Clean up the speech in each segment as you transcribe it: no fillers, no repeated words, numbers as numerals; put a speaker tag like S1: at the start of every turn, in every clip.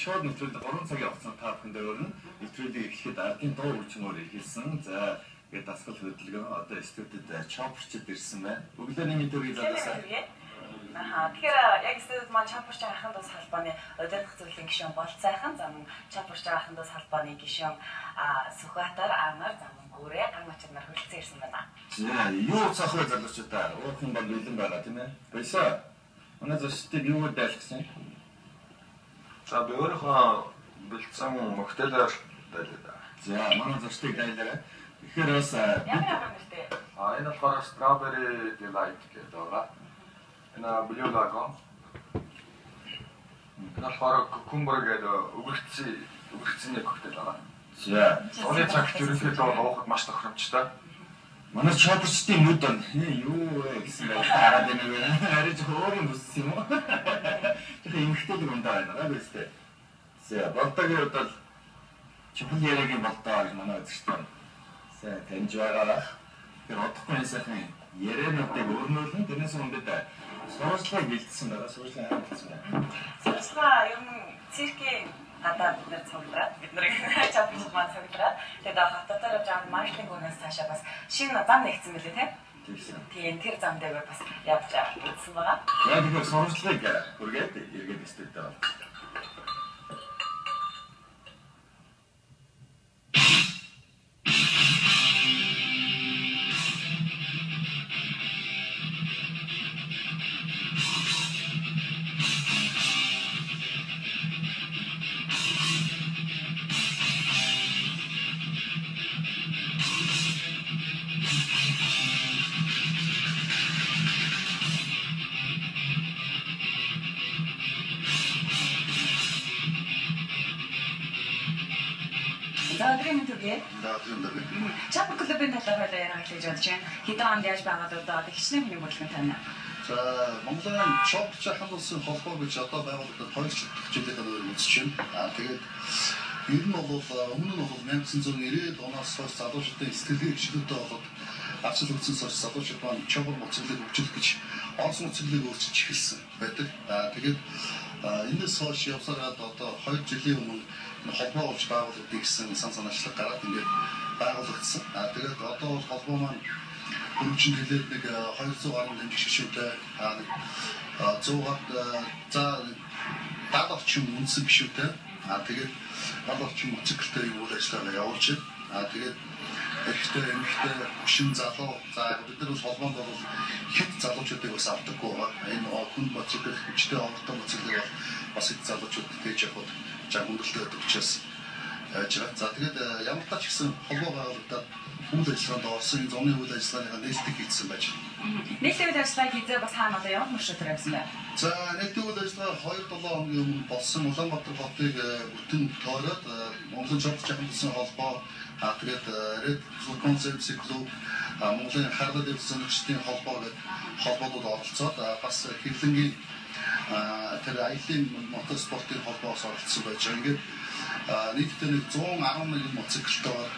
S1: Шууд нэвтрүүлэг 3 цагийн хугацаанд та бүхэндээ өрнө. Нэвтрүүлгийг эхлэхэд ардын дуу хөгжмөөр эхэлсэн. За тэгээд дасгал хөдөлгөөн одоо студид чопперчд ирсэн байна. Өглөөний мэндийг залуусаа.
S2: Аха. Тэгэхээр яг студид маань чопперч ахын дус холбооны удирдах зөвлөлийн гишүүн Болцайхан, за мөн чопперч ахын дус холбооны гишүүн Сүхбаатар Анар, за мөн Гүрээ ган очир нар хүрэлцэн ирсэн байна.
S1: За юу цаах вэ залуучуудаа? Уух юм бол бэлэн байгаа тийм ээ. Баясаа. Манай зочдыг юугаар дайлгсан?
S3: За би өөрийнхөө бэлдсэн моктейлоор дайлаа.
S1: За манай зочдыг дайлаарай. Тэгэхээр бас
S2: ямар нэртэй?
S3: А энэ болохоор Strawberry Delight гэдэг байгаа. Энэ Blue Lagoon. Энэ болохоор cucumber гэдэг өгөрцний коктейл байгаа.
S1: За
S3: зуны цагт ерөнхийдөө уухад маш тохиромжтой.
S1: Манай чопперчдын нүд он юу вэ гэсэн байх хараад байна вэ? Арай жоохон өөр юм бүссэн юм уу? Жоохон эмхтэлэг ундаа байна гаа биз дээ. За болдогийн хувьд бол чухал яриагийн болдоо гэж манай үзэгчдээ сайн таньж байгаа бах. Тэр удахгүй энэ сайхан яриануудыг өрнүүлэн тэрнээс өмнө бид сурвалжлагыг бэлдсэн байгаа. Сурвалжлагыг хаана бэлдсэн байна?
S2: Сурвалжлага ер нь циркийн гадаа бид нэр цуглараад бид нарыг чопперчд маань цуглараад тэгээд хототоор явж байгаа маршалын гүнээс цаашаа бас шинэ зам нэгдсэн мөлий тийм. Тийм тэр зам дээр бас явж үзсэн байгаа.
S1: За тэгэхээр сурвалжлагыг хүргээд эргээд студид оролцсон.
S2: За өдрийн мэнд хүргэе.
S4: За өдрийн мэнд хүргэе.
S2: Чоппер клубын талаар хоёлаа яриа хэлж бодож байна. Хэдэн онд яаж байгуулагдаад хичнээн хүний бүлгэн тань.
S4: За Монголын Чопперч ахын улсын холбоо гэж одоо байгуулагдаад 2 дахь жилийнхээ үеэр үзэж байна. Аа тэгээд ер нь бол өмнө нь бол 1990-ад оноос хойш залуучуудын сэтгэлгээ хөгжлөлтөй болоод ач холбогдсон хойш залуучууд маань чоппер моцлыг хөгжүүлэх гэж Орос моцлыг өөрчилж эхэлсэн байдаг. Аа тэгээд энэс хойш явсараад одоо 2 жилийн өмнө холбоо болж байгуулагдъя гэсэн сан санаачлаг гараад ингээд байгуулагдсан. Аа тэгээд одоо бол холбоо маань хөрвжин хэлээд нэг 200 гаруй дэмжигч гишүүнтэй, аа нэг 100-аад за 70 орчим үндсэн гишүүнтэй. Аа тэгээд 70 орчим мотоциклтэй үйл ажиллагаа явуулж байна. Аа тэгээд эрэгтэй, эмэгтэй, хөшин залуу. За бид нар бол холбоонд бол хэд залуучуудыг бас авдаггүй байгаа. Энэ хүнд мотоцикл, хүчтэй онготой мотоциклыг бол бас хэд залуучууд тээж явахад жаг хүндрэлтэй байдаг учраас яаж байгаа. За тэгээд ямар тач гэсэн холбоо байгуулагдаад үйл ажиллагаанд орсон энэ зуны үйл ажиллагааныхаа нээлтийг хийсэн байж байна.
S2: Нээлттэй үйл ажиллагаа хийзээ бас хаана одоо ямар маршрутаар явсан бэ?
S4: За нээлттэй үйл ажиллагаа 2-7 хоногийн өмнө болсон. Улаанбаатар хотыг бүтэн тойроод Монголын Чопперч ахын улсын холбоо, тэгээд Red Concept Club, Монголын Харлаа дэвсгэрчдийн холбоо гэдэг холбоодод оролцоод бас хэвлэнгийн тэр аялын мотоспортын холбоос оролцсон байж байгаа. Ингээд нийтдээ нэг 111 мотоциклтойгоор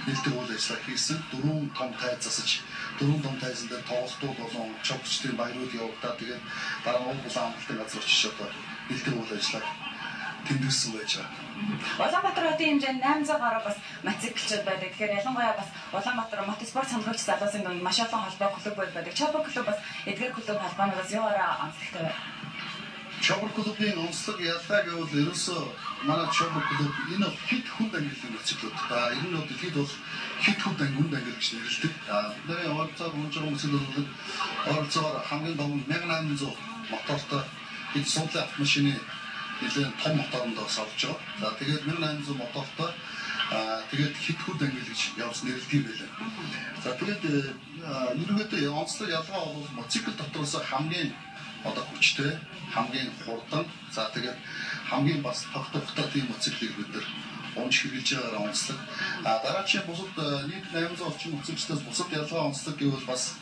S4: нээлттэй үйл ажиллагаа хийсэн. 4 том тайз засаж, 4 том тайзан дээр тоглолтууд болон чопперчдын баярууд явагдаад тэгээд дараа нь уг булан амралтын газар очиж одоо нээлттэй үйл ажиллагаа тэмдэглэсэн байж байгаа.
S2: Улаанбаатар хотын хэмжээнд 800 гаруй бас мотоциклчуд байдаг. Тэгэхээр ялангуяа бас Улаанбаатар мотоспорт сонирхогч залуусын дунд маш олон холбоо клуб байдаг. Чоппер клуб бас эдгээр клуб холбоонуудаас юугаараа онцлогтой вэ?
S4: Чоппер клубын онцлог ялгаа гэвэл ерөөсөө манай Чоппер клуб энэ хэд хүнд ангиллын мотоциклууд. А ер нь бол хэд бол хэд хүнд ангил гэж нэрлэдэг. А бидний ойролцоогоор унж байгаа мотоциклууд бол ойролцоогоор хамгийн том нь 1800 мотортой хэд суудлын автомашины нэлээд том моторонд бас орж байгаа. За тэгээд 1800 мотортой тэгээд хэд хүнд ангил гэж явж нэрлэдэг юм байлаа. За тэгээд ерөнхийдөө онцлог ялгаа бол мотоцикл дотроос хамгийн одоо хүчтэй, хамгийн хурдан, за тэгээд хамгийн бас тогтвортой тийм мотоциклийг бид нар унж хэрэглэж байгаагаар онцлог. А дараачийн бусад нийт 800 орчим мотоциклээс бусад ялгаа онцлог гэвэл бас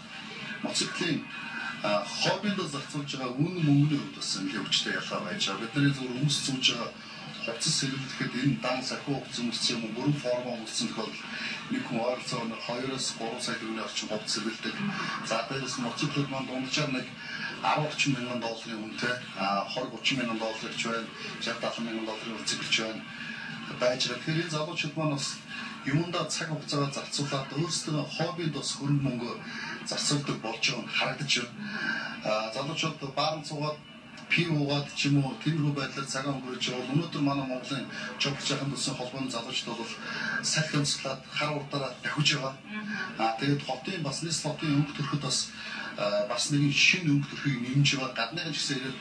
S4: мотоциклийн хоббинд зарцуулж байгаа үн мөнгөний хувьд бас нэлээд хүчтэй ялгаа байж байгаа. Бидний зөвхөн өмс зүүж байгаа Хувцас сэргэлэхэд энэ дан сахиу хувцас өмссөн юм уу, бүрэн форма өмссөн тохиолдолд нэг хүн ойролцоогоор 2-3 сая төгрөгийн орчим хувцас сэргэлдэг. За дээрээс нь мотоциклууд маань дунджаар нэг 10 30 мянган долларын үнэтэй, 20 30 мянган долларч байна, 60 70 мянган долларын мотоциклч байна байж байгаа. Тэгэхээр энэ залуучууд маань бас юмдаа цаг хугацаагаа зарцуулаад өөрсдөө хоббинд бас хөрөнгө мөнгө зарцуулдаг болж байгаа нь харагдаж байна. Залуучууд баарн цугаад пив уугаад ч юм уу тиймэрхүү байдлаар цагаа өнгөрөөж байгаа бол өнөөдөр манай Монголын чопч ахын төслийн холбооны залуучууд бол салхи онцлоод хар урдаараа давхиж байгаа. Тэгээд хотын бас нийс хотын өнгө төрөхөд бас нэгэн шинэ өнгө төрхийг нэмж байгаа. Гадныхан ч гэсэн ирээд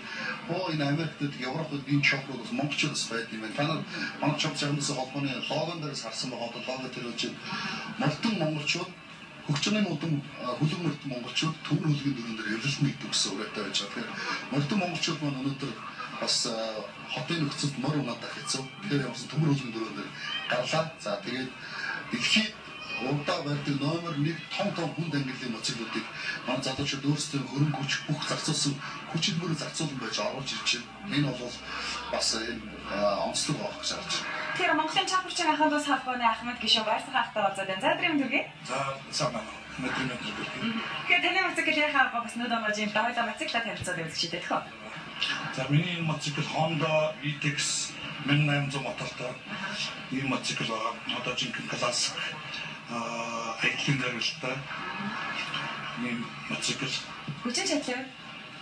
S4: энэ Америкт, Европод энэ чопрууд бас монголчууд бас байдаг юм байна. Та нар манай чопч ахын төслийн холбооны логон дээрээс харсан байгаа. Одоо лого тэр үжиг мөрдөн монголчууд хөгжмийн модон хүлэг мөрдөн монголчууд төмөр хүлгийн дөрөн дээр эвлэлт нэгдэг гэсэн уриатай байж байгаа. Тэгэхээр мөрдөн монголчууд маань өнөөдөр бас хотын нөхцөлд мор унаад хэцүү. Тэгэхээр ямарсан төмөр хүлгийн дөрөн дээр гарлаа. За тэгээд дэлхийд урдаа барьдаг номер 1 том том хүнд ангиллын мотоциклуудыг манай залуучууд өөрсдөө хөрөнгө хүч бүх зарцуулсан хүчил мөрөө зарцуулан байж оруулж ирж байна. Энэ бол бас энэ онцлог байх гэж харж байна.
S2: Тэгэхээр Монголын чопорчин ахын дус холбооны Ахмад гишүүн Баярсан хаахтай уулзаад байна. За өдрийн төргий.
S5: За сайн байна уу. Өдрийн төргий.
S2: Тэгэхээр таны мотоцикл яхаа бас нүд онож юм да. Хоёлаа мотоциклаа танилцаад үзэх шийдэх үү?
S5: За миний энэ мотоцикл Honda VTX 1800 мотортой ийм мотоцикл байгаа. Одоо жинхэнэ классик аяллаа зориулттай ийм мотоцикл.
S2: Хүчин чадлаа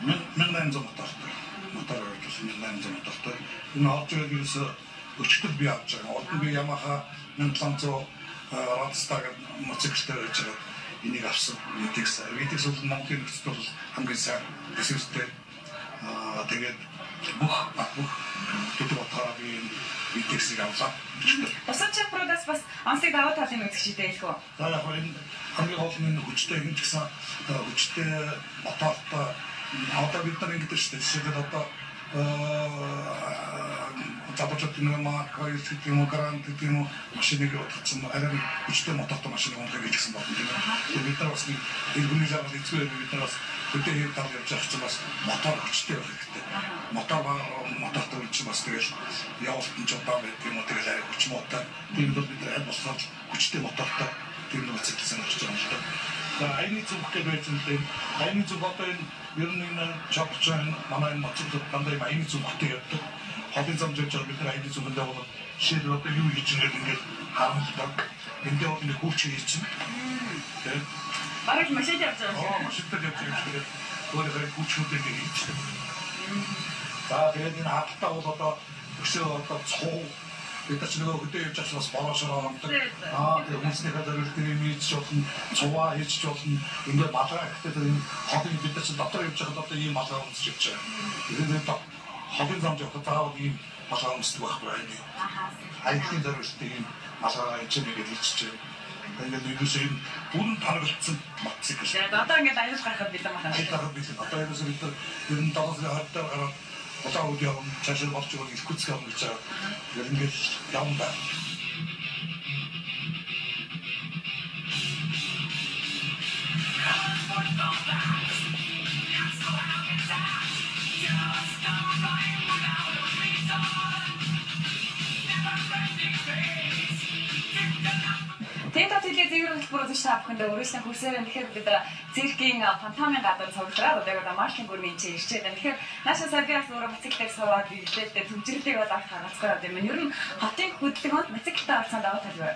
S5: 1800 мотортой. Мотор ойрлол 1800 мотортой. Энэ авч ирээд ерөөсөө өчтөр би авч байгаа. Урд нь би Yamaha 1700 Roadster гэдэг мотоциклтэй байж байгаа. Энийг авсан. VTX. VTX бол Монголын нөхцөлд бол хамгийн сайн төсөвтэй. Тэгээд бүх гэдэг утгаараа би энэ VTX-ийг авлаа.
S2: Бусад чопруудаас бас онцлог давуу талын үзэх шийдэ хэлэх үү?
S5: За яг энэ хамгийн гол нь энэ хүчтэй юм ч гэсэн хүчтэй мотортой одоо бид нар ингэдэг шүү дээ. Жишээлбэл одоо залуучууд нэг марк хоёр гэдэг юм уу, грант гэдэг юм уу машиныг утгацсан арай нэг хүчтэй мотортой машин унахыг гэж гисэн болно тийм ээ. Тэгээд бид нар бас нэг иргэний жаргал эцгүй бид нар бас хөдөө хэв тал явж байгаа чинь бас мотор хүчтэй байх хэрэгтэй. Мотор мотортой үн чинь бас тэгэл явуулт нь ч удаан байдаг юм уу, тэгэл арай хүч муутай. Тийм бол бид нар аль болохоор хүчтэй мотортой тийм мотоцикл сонгож байгаа юм л да. За аяны зүг гэж байсан л энэ аяны зүг одоо энэ ер нь энэ чопч манай энэ мотоциклууд дандаа юм аяны зүгтэй явдаг. Холын зам явж байгаа бид нар аяны зүгэндээ бол жишээлбэл одоо юу хийж байгаа ингээд харна л да. Эндээ бол нэг хүүч хийж чинь. Тэгээд
S2: бараг машинтай явж байгаа юм шиг.
S5: Машинтай явж байгаа юм шиг. Өөрийнхөө хүүчүүдийг хийж. За тэгээд энэ хаталтаа бол одоо өшөө одоо цуу бид нар ч нөгөө хөдөө явж байгаа бас бороошороо ондог. Тэгээд хүмүүсийнхээ зориултыг юм хийж болно, цуваа хийж болно. Ингээд малгай гэхдээ тэр энэ холын бид нар ч дотор явж байхад одоо ийм малгай өмсөж явж байгаа. Тэгээд холын замд явахад заавал ийм малгай өмсдөг байхгүй аа. Аяллын зориултыг ийм малгай энэ ч нэгэд хийчихэж байна. Тэгээд ерөөсөө энэ бүрэн танаглагдсан мотоцикл.
S2: Тэгээд одоо ингээд аюул гарахад бэлэн байна.
S5: Аюул гарахад бэлэн. Одоо ерөөсөө бид нар ер нь 7 сарын 20 дээр гараад улаан үд явна, цаашаа болж байгаа Иркутск явна гэж байгаа. Тэр ингээд явна да.
S2: Тэгээд төлөв зэвэр хөтөлбөр үзэж та бүхэндээ үргэлжлэн хүрсээр байна. Тэгэхээр бид циркийн фантомын гадуур цуглараад одоо яг маршын гүрний чи ирчээд байна. Тэгэхээр наашаа сая би бас өөрөө мотоциклээр суугаад ирлээ л дээ. Төвжирлийг бол авах хагалцгаа явд юм. Ер нь хотын хөдөлгөөнд мотоциклтэй орсон давуу тал юу вэ?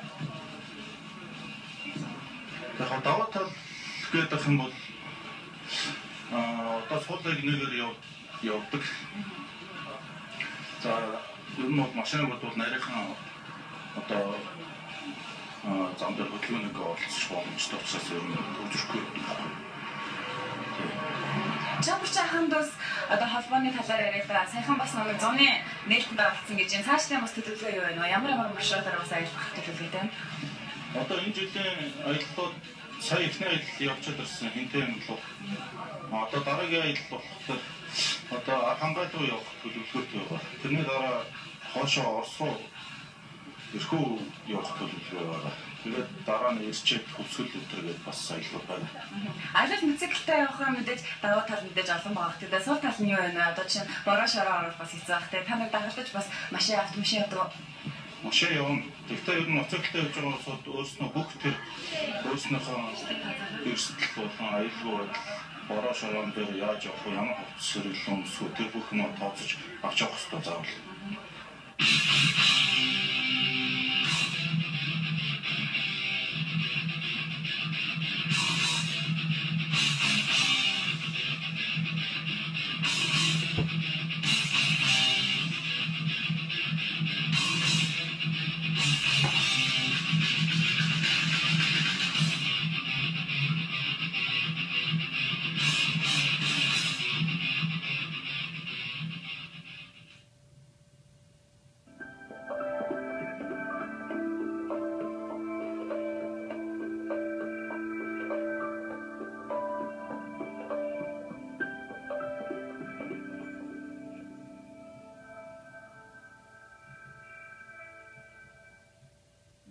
S1: Яг давуу тал гэдэг юм бол одоо суулыг нэгээр явдаг. За ер нь бол машиныг бодвол нарийнхан одоо зам дээр хөдөлгөөнийг оролцох боломжтой учраас ер нь төвжирэхгүй байхгүй.
S2: Чопорч ахын дус одоо холбооны талаар яриад байгаа. Саяхан бас нэг зуны нээлтэнд оролцсон гэж юм. Цаашдын бас төлөвлөгөө юу байна вэ? Ямар ямар маршрутаар бас аялах төлөвлөгөөтэй байна?
S1: Одоо энэ жилийн аяллууд сая эхний аялал явчихад ирсэн хинтээ юм руу. Одоо дараагийн аялал болохоор одоо Архангай руу явах төлөвлөгөөтэй байгаа. Тэрний дараа хоошоо Орос руу эрхүү явах төлөвлөгөө байгаа.
S6: Тэгээд дараа нь ирчээд хөвсгөл өтер гэдээ бас аялал байна.
S2: Аялал мотоциклтэй явах юм мэдээж давуу тал мэдээж олон байгаа. Тэгээд сул тал нь юу вэ? Одоо чинь бороо шороо орвол бас хэцүү байх те. Та нар дагалдаж бас машин автомашин явдаг уу?
S6: Машин явна. Тэгтээ ер нь мотоциклтэй явж байгаа улсууд өөрснөө бүх тэр өөрснийхөө эрсдэл болон аюулгүй байдал бороо шороон дээр яаж явах вэ? Ямар хувцас сэргэлэн өмсөх вэ? Тэр бүх юмаа тооцож авч явах хэрэгтэй заавал.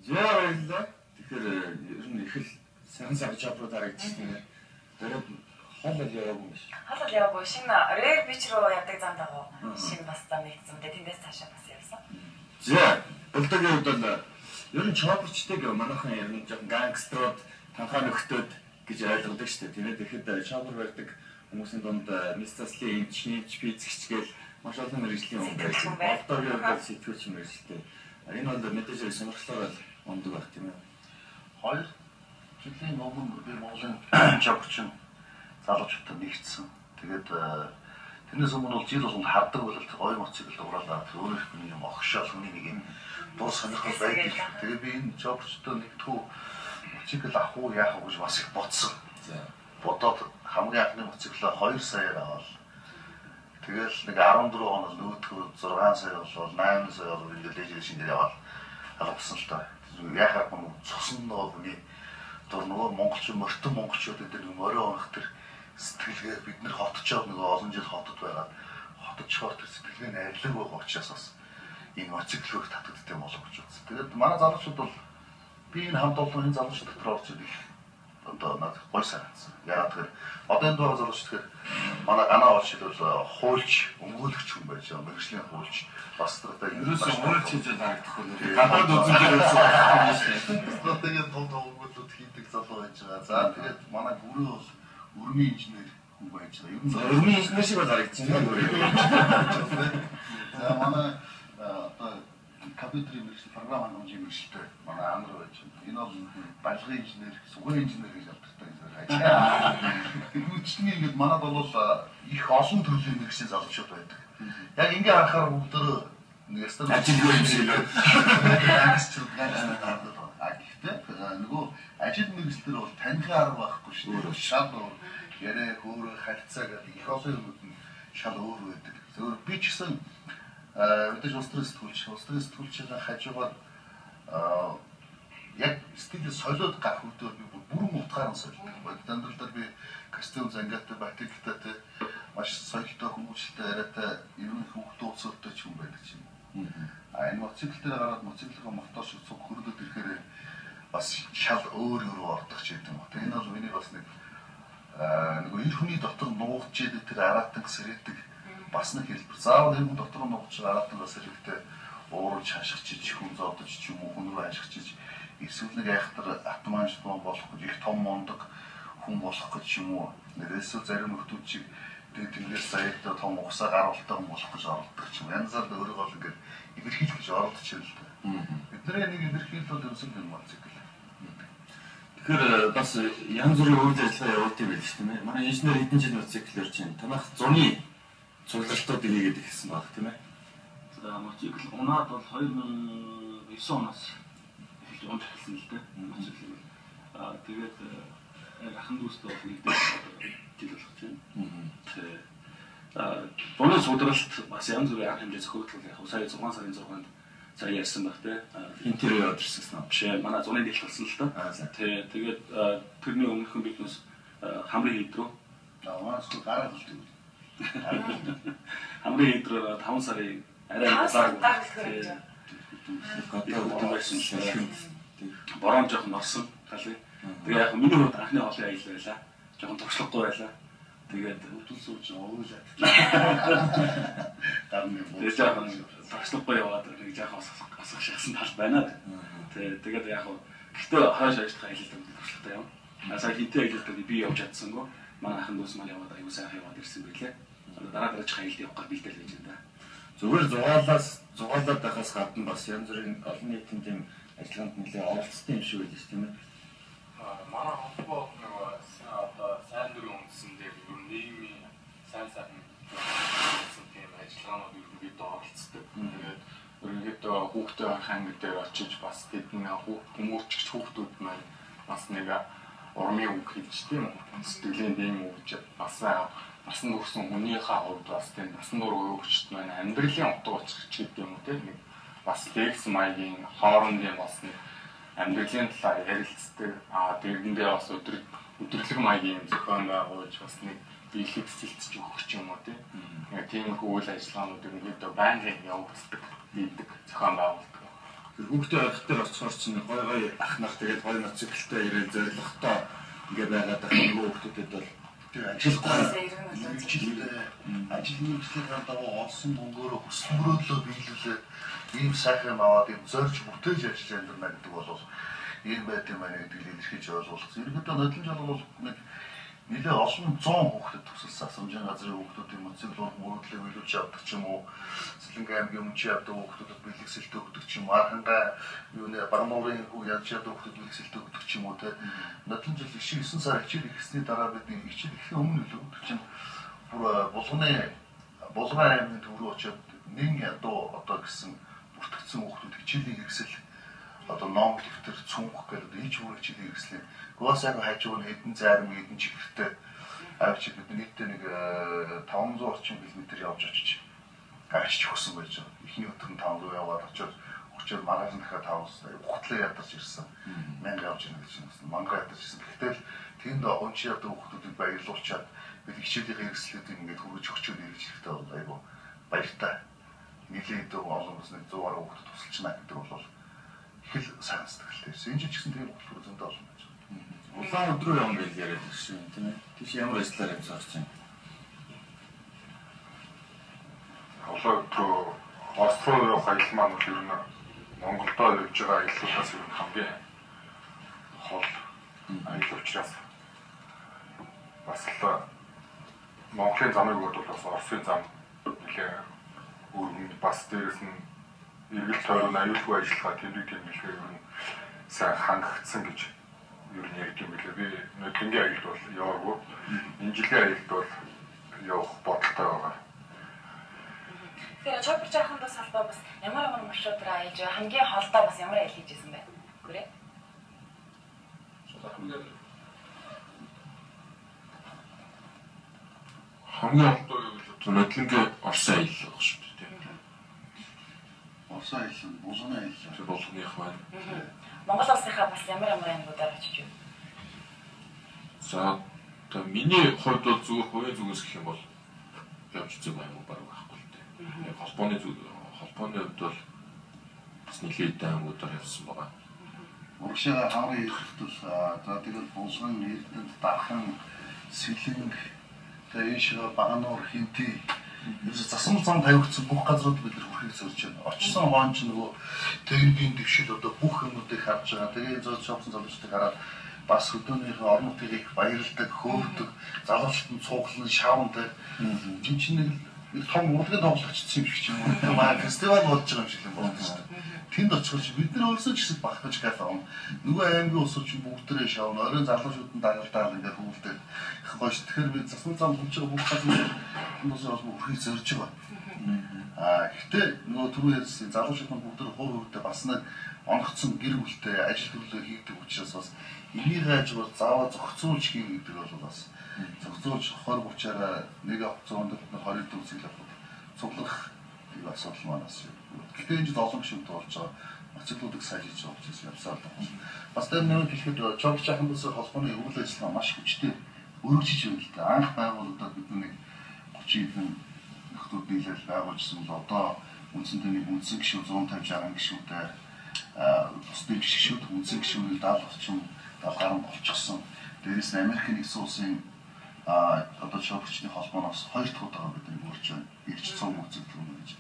S1: За баярлалаа. Тэгэхээр ер нь их л сайхан сайхан chopper ууд харагдчихсан. Тэгээд хол л яваагүй юм биш.
S2: Хол л яваагүй. Шинэ Rare Beach руу явдаг зам дагуу шинэ бас зам нэгдсэн. Тэгээд тэндээс цаашаа бас явсан.
S1: За, Булдагийн хувьд бол ер нь chopper чдыг манайхан ер нь жоохон гангструуд, танхаа нөхдөөд гэж ойлгодог шүү дээ. Тэгээд тэгэхэд chopper барьдаг хүмүүсийн дунд мистасли эмч, химч, физикч гээл маш олон мэргэжлийн хүн байсан. Булдагийн хувьд бол сэтгүүлч мэргэжлээ. Энэ бол мэдээж хэрэг сонирхлоор ундаг байх тийм ээ.
S4: 2 жилийн өмнө би Монголын chopper чин залуучуудтай нэгдсэн. Тэгээд тэрнээс өмнө бол жил болгонд хардаг бол гоё мотоцикл дугуулаад өөр их нэг юм огшоол хүний нэг юм дур сонирхол байдаг. Тэгээд би энэ chopper чтой нэгдэх мотоцикл авах уу яах уу гэж бас их бодсон.
S1: За
S4: бодоод хамгийн анхны мотоциклаа 2 саяар аваад тэгэл нэг 14 хоног нөөтгөө 6 сая болол 8 сая болол ингээд дээш шинээр яваал алгасан л та. Яхаа хүн цусан нөгөө хүний дур нөгөө монголчууд мортон монголчууд гэдэг нэг морин унах тэр сэтгэлгээ бид нэр хотчоод нөгөө олон жил хотод байгаад хотод тэр сэтгэлгээ нь арилаг байгаа учраас бас энэ мотоциклөөр татагддаг юм болов гэж бодсон. Тэгээд манай залуучууд бол би энэ хамт олон энэ залуучууд дотор орж ирэх одоо надад гой санагдсан. Яагаад тэгэхээр одоо энэ байгаа залуучууд тэгэхээр манай ганаа бол жишээлбэл хуульч, өмгөөлөгч хүн байж байгаа. Мэргэжлийн хуульч бас стратеги
S1: ерөөсөө хуульч хийж харагдахгүй нэр. Гадаад үзмжээр ерөөсөө байхгүй шүү дээ.
S4: Стратегийн том том өмгөөлөлт хийдэг залуу байж байгаа. За тэгээд манай гүрээ бол өрмийн инженер хүн байж байгаа. Ер нь
S1: өрмийн инженер шиг бол харагдсан юм гүрээ.
S4: За манай одоо компьютерийн мэргэжил, програм хангамжийн мэргэжилтэй манай Анар байж байна. Энэ бол барилгын инженер, сугын инженер гэж алдартай инженер байж байгаа. Тэр мөчтний ингээд манад бол их олон төрлийн мэргэжлийн залуучууд байдаг. Яг ингээ харахаар бүгдөө нэг ястаа
S1: ажилгүй юм шиг л
S4: гангсчууд гангстай харагдаад байна. А гэхдээ нөгөө ажил мэргэжлэр бол танихын арга байхгүй шүү дээ. Шал өөр яриа, хөөрэ, харьцаа гэдэг их олон юмуд нь шал өөр байдаг. Зөвхөн би ч гэсэн мэдээж улс төрийн сэтгүүлч, улс төрийн сэтгүүлчийн хажуугаар яг сэтгэлээ солиод гарах үедээ би бүрэн утгаар нь солидог. Бодит амьдрал дээр би костюм зангаатай, батиктай те маш соёлтой, хүмүүжлэлтэй, яриатай, ер нь хүүхдүүд уцаартай ч хүн байдаг юм. А энэ мотоцикл дээр гараад мотоциклын мотор шиг цуг хөрдөд ирэхээр бас шал өөр өөр ордог ч гэдэг юм. Тэгээ энэ бол миний бас нэг нөгөө эр хүний дотор нуугдж идэг тэр аратан сэрээдэг бас нэг хэлбэр. Заавал эр хүн дотор нуугдж аратан бас хэрэгтэй уурж хашгичиж, хүн зодож ч юм уу, хүн рүү хашгичиж эсвэл нэг айхтар атманч дуу болох гэж их том мундаг хүн болох гэж юм уу. Эсвэл зарим нөхдүүд чиг тэнгээс саягтай том угсаа гаргалтай хүн болох гэж оролдох ч юм. Янзаар л өөрийгөө л ингээд илэрхийлэх гэж оролдож байна л да. Бидний нэг илэрхийлэл бол ерөөсөө энэ мотоцикл.
S1: Тэгэхээр бас янз бүрийн үйл ажиллагаа явуулдаг юм байл шүү дээ. Манай инженер хэдэн жил мотоциклээр чинь танах зуны цуглалтуудыг хийгээд эхэлсэн баг тийм ээ.
S7: За мотоцикл унаад бол 2009 оноос эхэлж унж эхэлсэн л дээ. Мотоциклийг. Аа тэгээд ахын дүүстэй бол нэгдэх жил болох чинь. Аа зуны судралт бас янз бүрийн арга хэмжээ зохиогдлол яг сая 6 сарын 6-нд сая ярьсан баг те.
S1: Интервью яваад ирсэн гэсэн.
S7: Биш ээ, манай зуны дэлт болсон л да. Тий, тэгээд тэрний өмнөхөн биднээс хамрын хэд рүү
S4: манай сул гараа хэлдэг.
S7: Хамрын хэд рүү 5 сарын арай
S2: залаагүй.
S1: Гадаа байсан шилхэнд
S7: Борон жоохон орсон талын. Тэгээ яг миний хувьд анхны холын аялал байлаа. Жоохон туршлагагүй байлаа. Тэгээд
S4: өвдөл сууж ууйлаад. Гарны буу.
S7: Тэгээд жоохон туршлагагүй яваад нэг жоохон асах шахсан тал байна. Тэгээд яг гэхдээ хойш ажиллах аялалд туршлагатай юм. Сая хинтээ аялалд би явж чадсангүй. Манай ахын дүүс маань яваад аюу сайхан яваад ирсэн байлээ. Одоо дараа дараачих аялалд явах гал бэлдэл байж байна да.
S1: Зүгээр зугаалаад байхаас гадна бас янз бүрийн олон нийтийн тийм ажиллагаанд нэлээд оролцсон юм шиг байлаа шүү тийм ээ.
S3: Манай холбоо нөгөө одоо сайн дурын үндсэн дээр ер нь нийгмийн сайн сайхан тийм ажиллагаанууд ерөнхийдөө оролцдог. Тэгээд ерөнхийдөө хүүхдээ барах анги дээр очиж бас тэдний хүмүүрчгч хүүхдүүд маань бас нэг урмын үг хэлж тийм үү? Сэтгэлийн дэм үг бас насан турш хүнийхээ хувьд бас тийм насан турш өгчт маань амьдралын утга учир ч гэдэг юм уу тийм нэг бас лекц маягийн хоорондын бас нэг амьдралын талаар ярилцдаг. Аа дэргэндээ бас өдөрлөг маягийн зохион байгуулж бас нэг биелэг сэлтж өгөх ч юм уу тийм. Ингээ тиймэрхүү үйл ажиллагаанууд ерөнхийдөө байнгын явагддаг, хийдэг, зохион байгуулдаг.
S1: Тэр хүүхдээ орох дээр очихоор чинь гой гой ах нар тэгээд гой мотоциклтэй ирээд зоригтой ингээ байгаад байх нөгөө хүүхдүүдэд бол
S4: тэр ажил ажил мэргэжлийн дагуу олсон мөнгөөрөө хүсэл мөрөөдлөө биелүүлээд ийм сайхан аваад ийм зорж бүтээж ажил амьдрна гэдэг бол ийм байт юм байна гэдгийг илэрхийлж ойлгуулсан. Ерөнхийдөө нодлон жолоо бол нэг нэлээ олон зуун хүүхдэд тусалсан асамжийн газрын хүүхдүүдийн мотоциклоор мөрөөдлөө биелүүлж явдаг ч юм уу, Сэлэнгэ аймгийн өмчийн явдаг хүүхдүүдэд бэлэг сэлт өгдөг ч юм уу, Архангай юуны Багнуурын хүү ядч явдаг хүүхдүүд бэлэг сэлт өгдөг ч юм уу те. Нодлон жил их шиг 9 сар хичээл эхэлсний дараа бидний хичээл эхлэхийн өмнө илүү тэр чинь бүр Булган аймгийн төв рүү очиод нэн ядуу одоо гэсэн бүртгэгдсэн хүүхдүүд хичээлийн хэрэгсэл одоо ном дэвтэр цүнх гэдэг иж бүр хичээлийн хэрэгслээ. Гоо сайхан хажуу нь хэдэн зарим хэдэн чихэртэй авчиг бид нийтдээ нэг 500 орчим километр явж очиж авчиж өгсөн байж байгаа. Эхний өдөр нь 500 яваад очиод өчигдөр маргааш нь дахиад 500 ухтлаа ядарч ирсэн. 1000 явж ирнэ гэж байна. Мангар ядарч ирсэн. Гэхдээ л тэнд онч ядаг хүүхдүүдийг баярлуулчаад бид хичээлийн хэрэгслүүдийг ингээд хүргэж өгчөөд ирж ирэхдээ бол айгу баяртай. Нийлээд олон бас нэг 100 гаруй хүүхдэд тусалж байна гэдэг бол их л сайн сэтгэлтэй байсан. Энэ жил ч гэсэн тийм хөтөлбөр зөндөө олон байж байгаа.
S1: Улаан өдрөө явна гэж яриад ирсэн юм тийм ээ. Тийш ямар ажиллаар явж байгаа чинь.
S8: Улаан өдрөө Орос руу явах аялал маань бол ер нь Монголдо явж байгаа аяллуудаас ер нь хамгийн хол аялал учраас бас л Монголын замыг бодвол бас Оросын зам нэлээ өргөн бас дээрэс нь эргэл тойрон аюулгүй ажиллагаа тэмдэг тэмдэглэгээ ер нь сайн хангагдсан гэж ер нь ярьд юм билээ. Би нодлонгийн аялалд бол яваагүй. Энэ жилийн аялалд бол явах бодолтой байгаа.
S2: Тэгэхээр Чопор жаахан дус холбоо бас ямар ямар маршрутаар аялж байгаа, хамгийн холдоо бас ямар аялал хийж исэн бэ? Гүрээ.
S8: Хамгийн холдоо юу гэж бодсон нодлонгийн Оросын аялал байгаа шүү дээ.
S4: Оросын аялал, Булганы аялал.
S8: Тэр Булганых байна.
S2: Монгол улсынхаа бас ямар ямар аймагуудаар очиж байна?
S8: За одоо миний хувьд бол зүгээр хувийн зүгээс гэх юм бол явж үзээгүй аймаг баг байхгүй л дээ. Яг холбооны хувьд бол бас нэлээд хэдэн аймагуудаар явсан байгаа.
S4: Урагшаага хаврын эрхтөл, за тэгэл Булган, Эрдэнэт, Дархан, Сэлэнг, тэгээ ийшээ Багануур, Хинти ерөөсө засвар зам тавигдсан бүх газрууд бид нар хүрэхийг зорж байна. Очсон хоон ч нөгөө техникийн дэвшил одоо бүх юмнуудыг харж байгаа. Тэгээ зөөж явсан залуучдыг хараад бас хөдөөнийхөө орон нутгийг их баярладаг, хөөрдөг, залуучууд нь цуглан шавнтай. Энэ чинь нэг том урлагийн тоглолт очсон юм шиг ч юм уу. Маа фестивал болж байгаа юм шиг юм байна шүү дээ. Тэнд очихоор чи бид нар өөрсдөө ч гэсэн багтаж кайф авна. Нөгөө аймгийн улсууд чинь бүгдээрээ шавна. Оройн залуучууд нь дагалдаал ингээд хүүлдэг. Их гоё ш. Тэгэхээр би засвар зам хурж байгаа бүх газар бас өрхийг зорж байгаа. Аа гэхдээ нөгөө түрүү ярьсан залуучууд нь бүгдээр хувь хувьдаа бас нэг онгоцсон гэр бүлтэй ажил төрлөө хийдэг учраас бас энийг хайж бол заавал зохицуулж хийн гэдэг бол бас зохицуулж 20 30-аараа нэг автобусанд 24 зээл авах цуглах ийм асуудал маань бас. Гэхдээ энэ жил олон гишүүд болж байгаа. Мотоциклуудыг сайн хийж байгаа учраас явсаар л байна. Бас тэр нэг хэлэхэд Чопч жаахан дус холбооны үйл ажиллагаа маш хүчтэй өргөжиж байна л да. Анх байгуулагдаад бид нэг 30 хэдэн нөхдүүд нийлэл байгуулжсэн бол одоо үндсэндээ нэг үндсэн гишүүн 150 60 гишүүнтэй бусдын гишүүд, үндсэн гишүүнийг 70 орчим 70 гаруй болчихсон. Дээрээс нь Америкийн нэгдсэн улсын одоо чопперчны холбооноос хоёр дахь удаага бид нар урьж байна. Ирч цом үзэгдэл гэж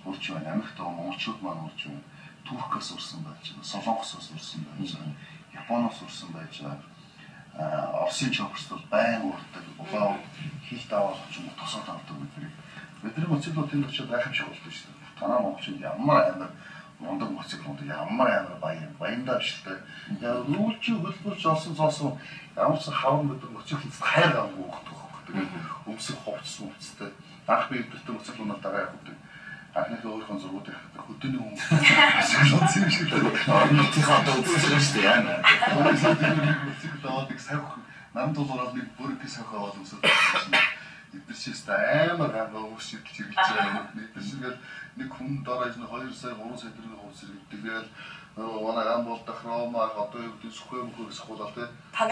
S4: урьж байна. Америкт байгаа монголчууд маань урьж байна. Туркаас урьсан байж байгаа, Солонгосоос урьсан байж байгаа, Японоос урьсан байж байгаа. Оросын чопперчд бол байн урьдаг. Улаан хил даваал очин тосоод авдаг бидний. Бидний моциклууд тэнд очиод гайхамшиг болдог шүү дээ. Танаа монголчууд ямар амар мундаг моциклууд, ямар амар баян, баяндаа биш л дээ. Яг үүлжин хөлбөрч олсон зоосон ямар ч хаван гэдэг моциклд хайр гамгүй өгдөг байхгүй. Тэгээд өмсөх хувцас мөвцтэй. Анх би эдгэртээ моциклуудаар дагаа явах гэдэг. Анхныхаа өөрийнхөө зургуудыг харахад хөдөөний хүмүүс моциклууд юм шиг л
S1: орон нутгийнхаа одоо үзэж байгаа шүү дээ. Яана.
S4: Моцикл аваад нэг савх нам тулгараад нэг бүрэг савх аваад өмсөд байсан. Эдгээр чи өстой амар ганга өвс шидэлж хэрэгж байгаа юм. Эдгээр чи ингээл нэг хүн дор хаяж 2 сая 3 сая төгрөгийн хувцас хэрэгдэг. Тэгэл манай гам болдох Рома одоо юу гэдэг сүхэ мөхөө сахуулаад те.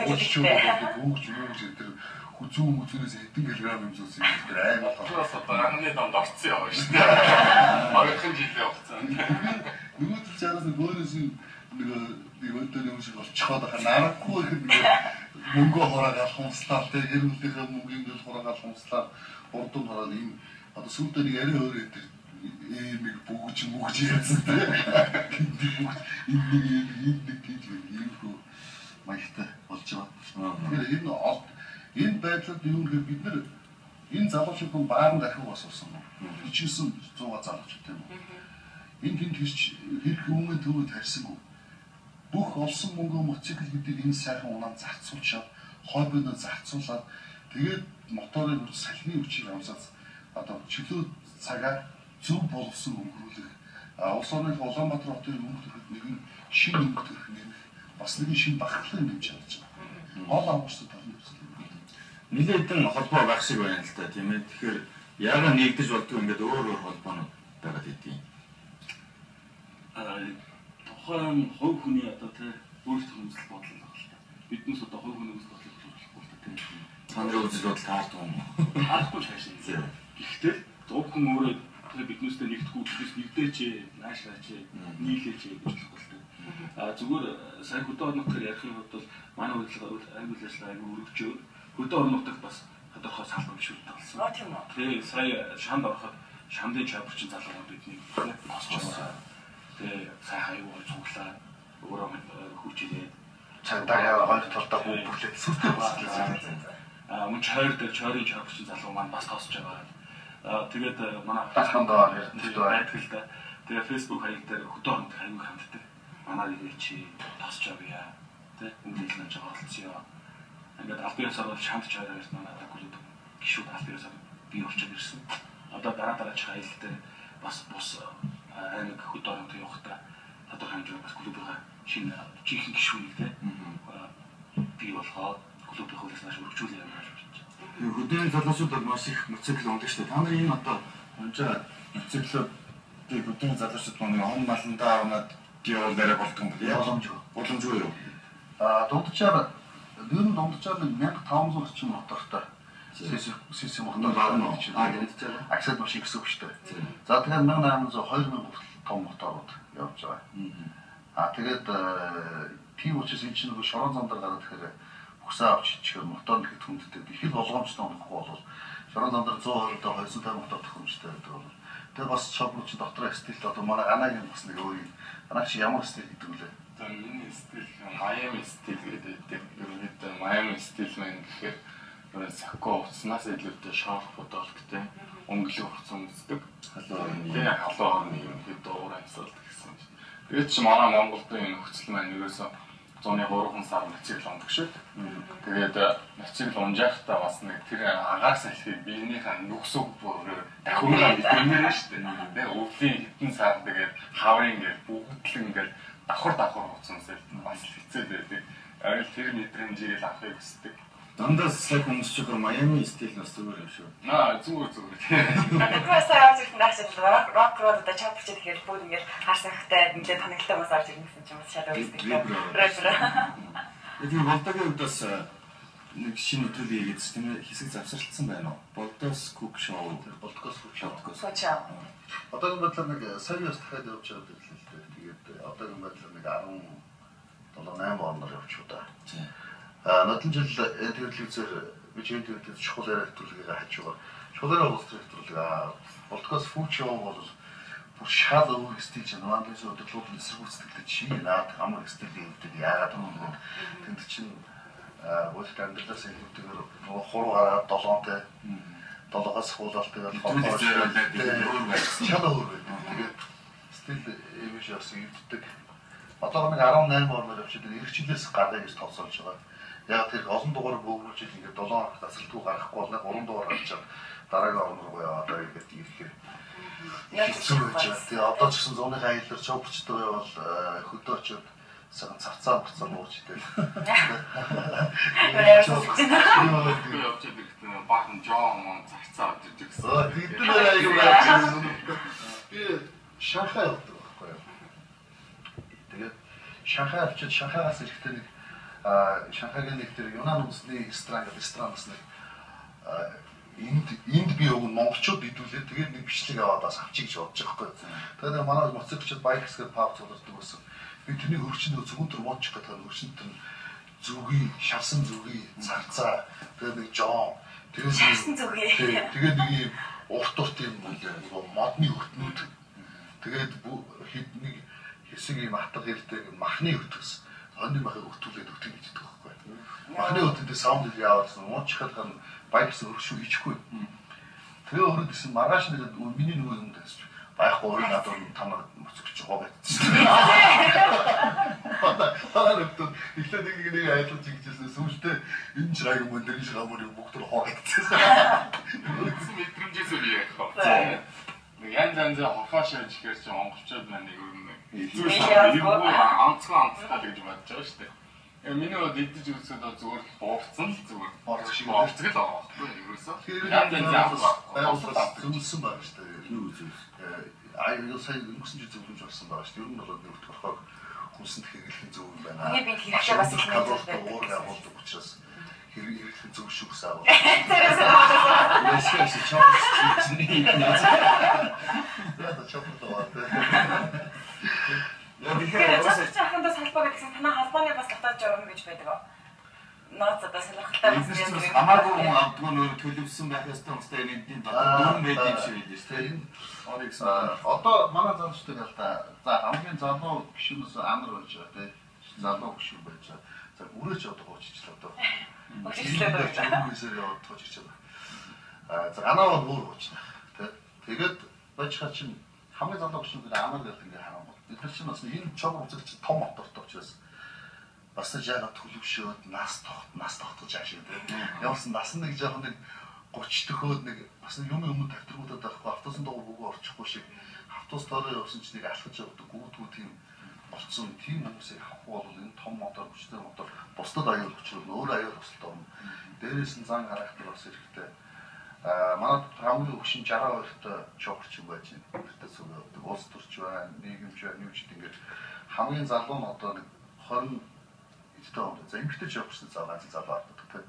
S4: Өгч өгч эдгээр хүзүү мүзүүнээс хэдэн килограмм юм зүйлс юм тэр амар
S3: толгоос одоо анхны донд орцсон яваа шүү дээ. Багахан жилийн хугацаанд.
S4: Нөгөө тал чараас нэг өөрөөс нэг өдөр юм шиг болчиход байгаа. Нарахгүй их нэг мөнгө хораагаал хумслаа те, гэр бүлийнхээ мөнгөний ингээл хораагаал хумслаа урд нь хараад ийм одоо сүүлдээ нэг арай өөр энэ ийм нэг бүгж мүгж яасан те. Тэнд бүгж энэ нэг ийм нэг тийж иймэрхүү маягтай болж байгаа. Тэгэхээр энэ байдлад юу гэхээр бид нар энэ залуучууд нь бааранд архив бас болсон. 49 100 залуучууд тийм үү. Энэ тэнд хэрэг өмнө төвөд харьсангүй. Бүх олсон мөнгөө моцикл гэдэг энэ сайхан унаанд зарцуулчаад, хоббиноо зарцуулаад тэгээд моторын хүч, салхины хүчийг амсаад одоо чөлөө цагаа зөв боловсон өнгөрүүлэх. Улс орны Улаанбаатар хотын өнгө төрөхөд нэгэн шинэ өнгө төрөх нэмэх, бас нэгэн шинэ багтлан нэмж чадж байгаа. Гол агуулгын тал нь
S1: нэлээд хэдэн холбоо байх шиг байна л да, тийм ээ. Тэгэхээр яагаад нэгдэж болдгоо ингээд өөр өөр холбоонууд байгаад идэв.
S7: Тухайн хувь хүний одоо тий өөрсдийн үзэл бодол байх л та. Биднээс одоо хувь хүний үзэл бодлыг болохгүй л та тий.
S1: Та нарын үзэл бодол таардаг юм уу?
S7: Таарахгүй шаашин. Гэхдээ уг хүн өөрөө тэр биднээстэй нэгдэхгүй, биднээс нэгдээч, наашлаач, нийлээч гэж болохгүй л та. А зүгээр сая хөдөө орон нутгаар ярих юм бол манай үйл аймаг үйл ажиллагаа аягүй өргөжөө. Хөдөө орон нутагт бас тодорхой салбар гишүүдтэй болсон.
S2: Тийм үү?
S7: Тий, сая шанд ороход шамдын чапарчин залуунууд бидний тосч байгаа. Тэгээ сайхан аягүй гой цуглаа өөрөө хүчилээд
S4: цагдаа яа хоёр талдаа бүлээд сүртэй болсон.
S7: Мөн чойр дээр чойрын чапарчин залуу маань бас тосч байгаа. Тэгээд манай
S4: тасхандаа эрдэнэт
S7: байдаг л да. Тэгээ Facebook хаяг дээр хөдөө орон нутгийн аягүй ханддаг. Манай ирээч тосч авъя. Тэ үйл ажиллагаанд оролцъё. Ингээд албан ёсоор бол шанд чойр хоёрт манай клуб гишүүд албан ёсоор бий болчиход ирсэн. Одоо дараа дараачих аялал дээр бас бус аймаг хөдөө орон нутгийн явахдаа тодорхой хэмжээгээр бас клубийнхаа шинэ жинхэнэ гишүүнийг те бий болгоод клубын хуулиас нааш өргөжүүлэх юм гэж бодож байна.
S1: Хөдөөний залуучууд бол маш их моцикл ундаг шүү дээ. Та нар энэ одоо унж байгаа моциклуудыг хөдөөний залуучууд маань он маландаа авнаад явуул арай болдгоо юм байна.
S4: Боломжгүй.
S1: Боломжгүй юу?
S4: Дунджаар ер нь дунджаар нэг 1500 орчим мотортой CC мотор
S1: багна
S4: гэж
S1: байна.
S4: Дунджаар аксад машин гэсэн үг шүү дээ. За тэгэхээр 1800 2000 хүртэл том моторууд явж байгаа. Тэгээд тийм учраас энэ чинь нөгөө шорон зам дээр гараад ирэхээр бүхсээ авч ичихээр мотор нь хэд хүндтэй. Их л болгоомжтой унахгүй бол шорон зам дээр 120 доо 250 мотор тохиромжтой байдаг бол. Тэгээ бас чопрууд чи дотор стилд одоо манай Анагийн бас нэг өөр юм. Анаа чи ямар стил гэдэг вүлээ?
S3: За миний стил Майами стил гэдэг. Ерөнхийдөө Майами стил маань гэхээр ер нь сако хувцснаас илүүтэй шорт футболктэй өнгөлөг хувцас өмсдөг.
S1: Халуун орны.
S3: Тэгээ халуун орны ерөнхийдөө уур амьсгал гэсэн чинь. Тэгээд чи манай Монголд энэ нөхцөл маань ерөөсөө зуны 3 сар мотоцикл ундаг шиг. Тэгээд мотоцикл унжаахтаа бас нэг тэр агаар салхийг биенийхээ нүхсүг бүрээр дахиургаа мэдэрнэ шүү дээ. Тэгээ өвлийн хэдэн сар тэгээд хаврын ингээд бүгд л ингээд давхар давхар хуцсансэл бас хэцүү байдаг. Яг л тэр мэдрэмжийг л авахыг хүсдэг.
S1: Дандаа слайк өмсөж байгаа Майами стил бас зүгээр юм шүү.
S3: Аа зүгээр зүгээр.
S2: Тэгвэл сая авч ирсэн нааш рок рол одоо чопперч гэхээр бүгд ингээд хар сахтай нэлээд тоноглолтой хүмүүс орж ирнэ гэсэн чинь бас шал өөрсдөө. Рэпер.
S1: Тэгэхээр Болдогийн хувьд бас нэг шинэ нэвтрүүлэг хийгээд тийм ээ хэсэг завсарлцсан байна уу? Болдоос Cook Show,
S4: Болдгоос Cook Show.
S2: Cook Show.
S4: Одоогийн байдлаар нэг сая ёс дахиад явж байгаа гэдэг л дээ. явдаг. Тэгээд одоогийн байдлаар нэг 17 8 орноор явчих уу да. Нодон жил телевизээр би чинь телевизээр чухал яриа нэвтрүүлгийг хажуугаар чухал яриа улс төрийн нэвтрүүлэг болдгоос фүүч шоу бол бүр шал өөр стил чинь Рвандын удирдлагууд нь эсэргүүцдэг чи наад амар стилийн өвдөг яагаад юм бэ? Тэнд чинь бодит амьдралаас илүүтэйгээр нөгөө хуруу гараад долоонтой долоогоос хуулаад тэгээд шал өөр байдаг. Тэгээд стил имиж бас өвддөг. Одоо нэг 18 орноор явчихад эх жилээс гаргая гэж тооцоолж байгаа. Яг тэр олон дугаар бөөгнүүлж ингээд 7 хоног тасралтгүй гарахгүй бол 3 дугаар гарчаад дараагийн орн руу яваад ингээд ирэхээр хэцүү байж байгаа. Тэгээ одоо ч гэсэн зууны аяллаар чопчтой явбал хөдөө очиод сайхан цавцаа мацаа нууж идэл.
S3: Би явж ирэхдээ баахан жоо мон цавцаа авч ирж гэсэн.
S4: Тэд нар аягүй байсан. Би Шанхай явдаг байхгүй юу. Тэгээд Шанхай очиод Шанхайгаас ирэхдээ нэг Шанхайгийн нэг тэр Юнан үндэсний ресторан гэдэг ресторанаас нэг энд би өгөн монголчууд идүүлээ тэгээд нэг бичлэг аваад бас авчиг гэж бодож байгаа байхгүй. Тэгээд манай моцикчд байкс гэдэг паб цуглардаг байсан. Би тэрний хөрчин зөвхөн төр муучих гэдэг хөрчин төр зүгий, шарсан зүгий, царцаа тэгээд нэг жон тэгээд
S2: шарсан зүгий.
S4: Тэгээд нэг юм урт урт юм нөгөө модны өртнүүд тэгээд хэд нэг хэсэг юм атга ирдэг махны өртөс хоньны махыг өртүүлээд өгдөг гэж хэлдэг байхгүй. Махны өртөндөө саунд яваад муучихад ган байкс өргөшүү хийчихгүй. Тэгээ өөрөө гэсэн маргааш нэг миний нөгөө юм дэс байхгүй өөрөө надад та нар моцогч байгаа гэсэн. Та нар эхлээд нэг нэг айлгаж ингэжсэн сүүлдээ энэ ч раг юм энэ ч гамөр бүгд төр хоогдсон.
S3: Үндсэн мэдрэмжээс үл яах вэ? Нэг янз янзын хорхоо шавж ихээр чи монголчууд маань нэг өөр нэг эвгүй онцгой онцгой гэж бодож байгаа шүү дээ. Миний хувьд идэж үзэхэд бол зүгээр л буурсан л зүгээр
S4: борц шиг
S3: борцг л байгаа байхгүй юу? Янз янзын
S4: байгууллага зөвлөсөн байгаа шүү дээ. Юу үзвэл аяа сая өнгөрсөн жил зөвлөмж болсон байгаа шүү дээ. Ер нь бол нэг торхоог хүнсэнд хэрэглэх зөв юм байна.
S2: Миний биед хэрэгтэй бас их
S4: калори уур агуулдаг учраас хэрэглэх зөв шүү гэсэн агуул.
S1: Ясгээс чопс чинь.
S4: Яа чопс доо.
S2: Тэгэхээр чопч ахандаас холбоо гэдгсэн танай холбооны бас дотоод журам гэж байдаг. Нууц одоо сонирхолтой
S1: бас юм. Хамаагүй хүн авдгүй нөр төлөвлөсөн байх ёстой юмстай энэ дотоод дүрм байд юм шиг байлээ шүү дээ.
S4: Энэ орыг одоо манай залуучууд л та за хамгийн залуу гишүүнээс анар болж байгаа тий. Залуу гишүүн байж байгаа. За үрээч одоо хууччлаа одоо.
S2: Хууччлаа.
S4: Үрээсээр яваад хууччлаа. За ганаа бол өөр хуучна тий. Тэгээд баяжхаа чинь хамгийн залуу гишүүн гэдэг анар гэдэг ингээ харангуут. Бид нар чинь бас энэ чог үзэг чинь том мотортой учраас бас нэг яагаад төлөвшөөд нас тогтож аашиг тий. Ямарсан нас нэг жоохон нэг 30 төхөөд нэг бас нэг юм юм тавтаргуудад байхгүй автобусын дугаар бүгөө орчихгүй шиг автобус доороо явсан чинь нэг алхаж явдаг гүйдгүү тийм болцсон тийм хүмүүсийг авахгүй бол энэ том мотор хүчтэй мотор бусдад аюул учруулна, өөр аюул тусалт орно. Дээрээс нь зан характер бас хэрэгтэй. Манай хамгийн өгшин 62-т чопорч юм байж байна. Тэртээ зүг явдаг. Улс төрч байна, нийгэмч байна, юу ч гэдэг ингээд хамгийн залуу нь одоо нэг 20 эдтэй он. За эмэгтэй чопорч зав ганц залуу авдаг тийм.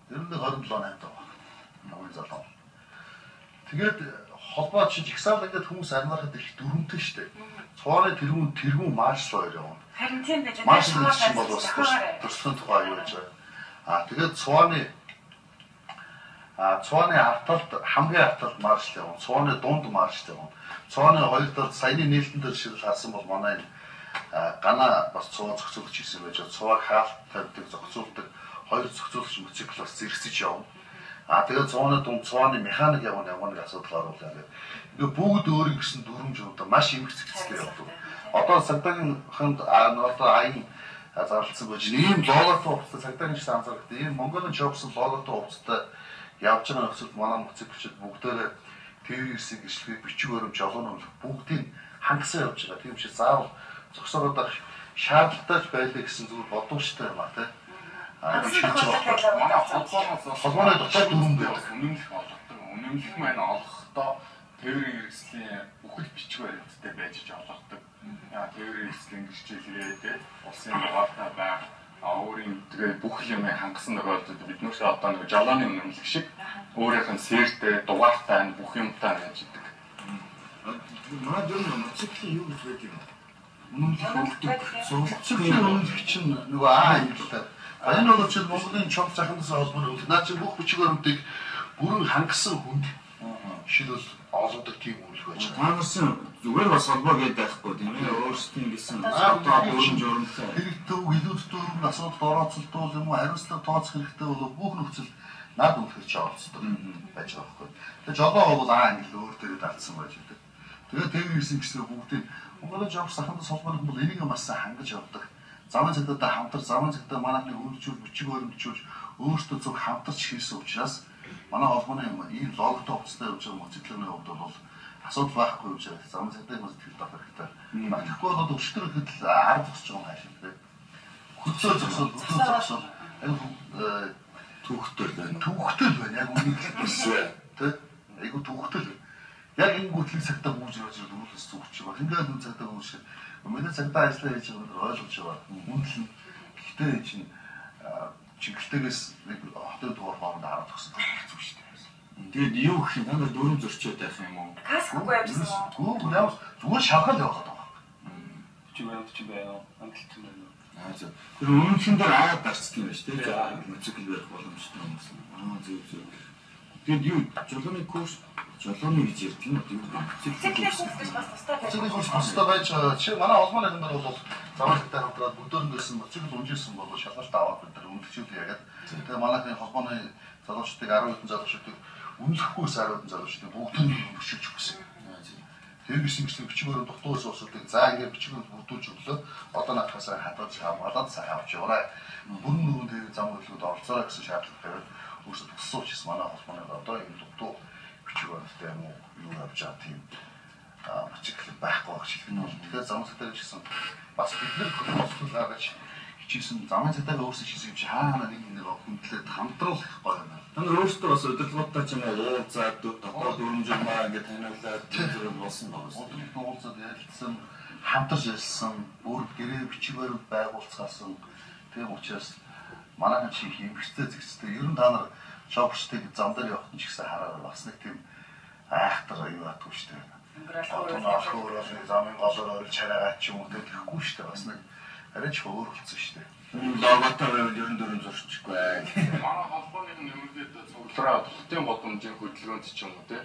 S4: Ер нь 27 8 таа байна. Хамгийн залуу. Тэгээд холбоо чи жигсаал ингээд хүмүүс армаархад их дүрмтэй штэ. Цувааны тэргүүн маршал хоёр явна.
S2: Харин тийм байж байна.
S4: Маршал чинь бол бас туршлагын тухай аюу байж байгаа. Тэгээд цувааны ард талд хамгийн ард талд маршал явна. Цувааны дунд маршал явна. Цувааны хоёр талд саяны нээлтэн дээр жишээл харсан бол манай энэ ганаа бас цуваа зохицуулагч хийсэн байж байгаа. Цувааг хаалт тавьдаг, зохицуулдаг хоёр зохицуулагч мотоцикл бас зэрэгцэж явна. Тэгээд цувааны дунд цувааны механик явна ямар нэг асуудал оруулаа гэдэг. Ингээ бүгд өөрийн гэсэн дүрмж удаа маш эмгцэг хэсгээр явдаг. Одоо цагдаагийн ханд одоо аян зарлцсан байж ийм логотой хувцас цагдаагийн ч анзаардаг. Ийм Монголын чопсон логотой хувцастай явж байгаа нөхцөлд манай мотоциклчид бүгдээрээ тэрвэрсийг гэрчлэгийг бичиг баримт жолоон өмнөх бүгдийг хангасан явж байгаа. Тийм учраас заавал зогсоогоод авах шаардлагатай ч байлаа гэсэн зүгээр бодууштай юм а тий.
S3: Манай
S4: холбооны дотоод дүрм байдаг.
S3: Үнэмлэх олгодог. Үнэмлэх маань олгохдоо тээврийн хэрэгслийн бүхэл бичиг баримттай байж олгодог. Тээврийн хэрэгслийн гэрчлэлгээ тий улсын дугаартай байх өөрийн тэгээ бүх юм хангасан тохиолдолд бид нар одоо нэг жолооны үнэмлэх шиг өөрийнх нь сэртэй дугаартай бүх юмтай байж идэг.
S1: Манай ер нь мотоциклийн юу гэж байдаг юм? Үнэмлэх өгдөг.
S4: Мотоциклийн үнэмлэх чинь нөгөө Аа ангилалтай. А энэ бол чинь Монголын чоп захиндсан холбооны үнэмлэх. Наа чинь бүх бичиг баримтыг бүрэн хангасан хүнд жишээлбэл олгодог тийм үнэмлэх байж
S1: байгаа. Та нарын зүгээр бас холбоо гээд байхгүй тийм ээ. Өөрсдийн гэсэн одоо бүрэн журамтай.
S4: Хэрэгтэй үг илүүдтэй өргөн асуудалд орооцолдвол юм уу хариуцлага тооцох хэрэгтэй бол бүх нөхцөл над үнэмлэхэр чи оролцдог байж байгаа байхгүй. Тэгээ жолоо бол Аа ангилал өөр дээрээ дартсан байж байгаа. Тэгээ тээвэр ирсэн гэсэн бүгдийг Монголын жоб саханд холбооны бол энийг маш сайн хангаж явдаг. Замын цагдаатай хамтар замын цагдаа манайхны хөрвжүүл бичиг баримтжуулж өөрсдөө зөв хамтарч хийсэн учраас манай холбооны юм ийм логтой хувцастай явж байгаа мотоциклын хувьд бол асуудал байхгүй юм шиг замын цагдаагийн бас сэтгэл авах хэрэгтэй. Тэгэхгүй бол өчтөр ихэд л ард зогсож байгаа юм хайшаа. Хөдөлгөө зогсоод хөдөлгөө зогсоод айгу
S1: түүхтэй байна.
S4: Түүхтэй л байна. Яг үнийг хэлсэн. Тэ? Айгу түүхтэй л. Яг энэ гүтлэг цагтаа гүйж явж байгаа дөрвөлс зүгч байгаа. Ингээд нүн цагтаа гүйж. Миний цагтаа ажиллаа хийж байгаа ойлгож байгаа. Үнэл нь гэхдээ чинь чиглэлтэйгээс нэг хотын дугаар хооронд арга зогссон хэцүү шүү дээ.
S1: Тэгээд юу гэх юм? Та нар дөрөв зөрчөөд байх юм уу?
S2: Каскгүй явжсан
S4: уу? Гүү ямар зүгээр шалгал явуулаад байгаа.
S7: Бичиг баримт чинь байна уу? Амтлт чинь байна уу?
S1: Аа зөв. Тэр өмнөхөн дээр аа дарцсан юм байна шүү дээ. Мотоцикл барих боломжтой хүмүүс. Аа зөв зөв. Тэгээд юу жолооны курс жолооны гэж ярьдаг юм уу?
S2: Мотоциклийн курс гэж бас тустай
S4: байж. Мотоциклийн курс тустай байж чи манай холбооны хэмээр бол замын цагтай хамтраад бүгдээрнээс мотоцикл унжижсэн бол шалгалт аваад бид нар үнэлжүүл яагаад. Тэгээ манайхны холбооны залуучдыг 10 хэдэн залуучдыг үнэлэхгүйс 10 хэдэн залуучдыг бүгдийг нь өнөшөж өгсөн. Тэр гэсэн гэсэн бичиг баримт дутуу улсуудыг за ингээд бичиг баримт бүрдүүлж өглөө. Одоо наадхаасаа хадгалж хамгаалаад сайхан авч яваарай. Бүрэн нүрэн дээр зам хөдөлгөөнд оролцоорой гэсэн шаардлага тавиад өөрсдөө туссан учраас манай холбооны одоо ийм дутуу бичиг баримттай юм уу юу явж байгаа тийм мотоцикл байхгүй байх шиг нь бол тэгэхээр замын цагдаа гэж гэсэн бас бид нар хөдөлгөөн гаргаж хичээсэн замын цагдаагаа өөрсдөө хийсэн юм чи хаана нэг нэг хүндлээд хамтруулах их гоё юм байна.
S1: Та нар өөрсдөө бас удирдлагуудтай ч юм уу уулзаад дотоод дүрм журмаа ингээд таниулаад тэр болсон байгаа шүү
S4: дээ. Уулзаад ярилцсан, хамтарч ажилласан, өөр гэрээ бичиг баримт байгуулцгаасан. Тийм учраас манайхан чи их эмгэгтэй зэгцтэй. Ер нь та нар чопчдыг зам дээр явахт нь ч гэсэн хараад бас нэг тийм айхтар юу атгүй шүү дээ. Өөр замын голоор орилж хараагаа ч юм уу тэгэхгүй шүү дээ. Бас нэг арай ч өөр болсон шүү дээ.
S1: Логотой байвал 94 зурчихгүй.
S3: Манай холбооны нэмэгдээд цуглараа хотын гудамжийн хөдөлгөөнд ч юм уу те.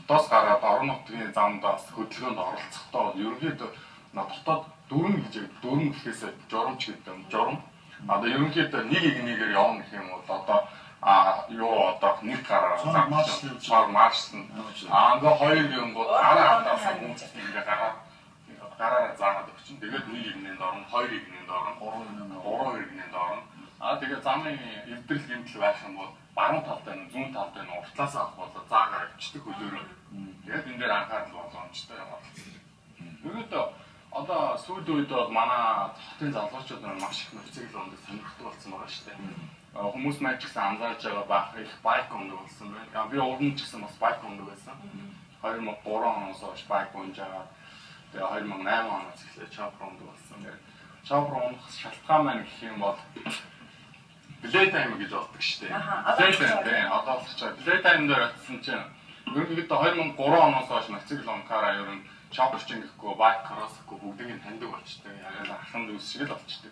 S3: Хотоос гараад орон нутгийн замд бас хөдөлгөөнд оролцохдоо ерөнхийдөө дотоод дөрвөн гэж дөрвөн гэхээс журамч гэдэг юм. Журам. Одоо ерөнхийдөө нэг нэгнийгээр явна гэх юм бол одоо а юу одоо нэг гараа цаар маршсан. А ингээ хоёр гингууд араа ардаас хүмүүс ингээ гараараа заагаад өгчин. Тэгээд нэг игнэнд орно, хоёр игнэнд орно, гурван игнэнд орно. А тэгээд замын эвдрэл гэмтэл байх юм бол баруун талтай нь зүүн талтай нь уртлаас авах бол заагаар авчдаг хөлөөрөө. Тэгээд энэ дээр анхаарал боломжтой юм байна. Ерөөдөө одоо сүүлийн үед бол манай хотын залуучууд маш их мотоцикл ундаг сонирхдаг болсон байгаа шүү дээ. Хүмүүс маань ч гэсэн анзаарч байгаа бах их байк ундаг болсон байна. Би урд нь ч гэсэн бас байк ундаг байсан. 2003 оноос хойш байк унж байгаа. Тэгээ 2008 оноос эхлээд чоппер ундаг болсон. Чоппер унах шалтгаан маань гэх юм бол play time гэж боддог шүү дээ. Play time тийм одоо болчихоо. Play time дээр очисон чинь ерөнхийдөө 2003 оноос хойш мотоцикл унахаараа ер нь чоппер ч ингэхгүй, байк кросс гэхгүй бүгдийг нь таньдаг болчтой. Яг л ахын дүүс шиг л болчтой.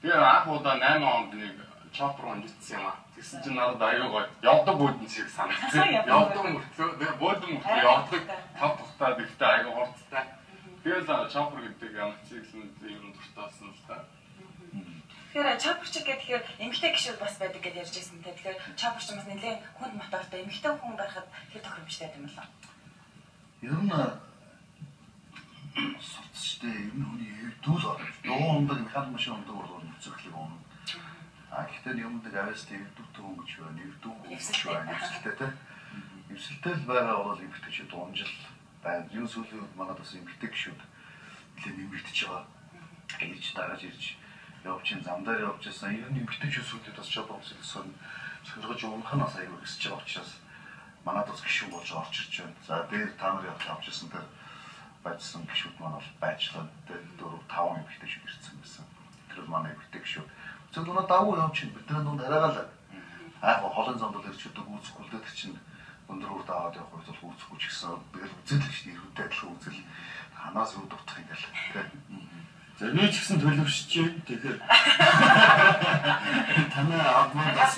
S3: Тэгээ анх удаа 8 онд нэг чоппер унжчихсан юм аа. Тэгсэн чинь надад аюу гоё. Явдаг буудан шиг санагдсан. Явдаг мөртлөө тэгээ буудан мөртлөө явдаг тав тухтаа тэгтээ аюу хурдтай. Тэгэл чоппер гэдэг мотоциклэнд ер нь дуртай болсон л та.
S2: Тэгэхээр чопперчик гэхээр эмэгтэй гишүүд бас байдаг гэж ярьж байсан те. Тэгэхээр чопперч бас нэлээд хүнд мотортой эмэгтэй хүн байхад тэр тохиромжтой юм байна.
S4: Ер нь сурцчтэй ер нь хүний эвдүүл орж. Дуу ундаг механик машин ундаг бол мотоциклыг унана. А гэхдээ юмдаг авьяастай эвдүүтэй хүн гэж байна. Эвдүү хүн гэж байна. Эвсэлтэй те. Эвсэлтэй л байгаа бол эмэгтэйчүүд унжил байна. Юу сүүлийн үед манад бас эмэгтэй гишүүд нэлээд нэмэгдэж байгаа. Ирж дарааж ирж явж чинь зам дээр явж байсан. Ер нь эмэгтэйчүүд сүүлийн бас чоппер сонирхож унах нь бас аюу өсөж байгаа учраас манад бас гишүүн болж орж ирж байна. За дээр та нар явж авч ирсэн тэр байжсан гишүүд маань бол байжлаа. 4 5 эмэгтэйчүүд ирсэн байсан. Тэр бол манай эмэгтэй гишүүд. Зөв дундаа давгүй явж чинь бидний дунд арайгаал. Аа холын замд бол ирчүүд гүйцэхгүй л дээ чинь Өндөр үрд аваад явах үед бол үүсэхгүй ч гэсэн би л үзэл шүү дээ. Эргүүтэй адилхан үзэл ханаас юу дутах юм гэл тий.
S1: За би ч гэсэн төлөвшөж байна. Тэгэхээр танай авмаас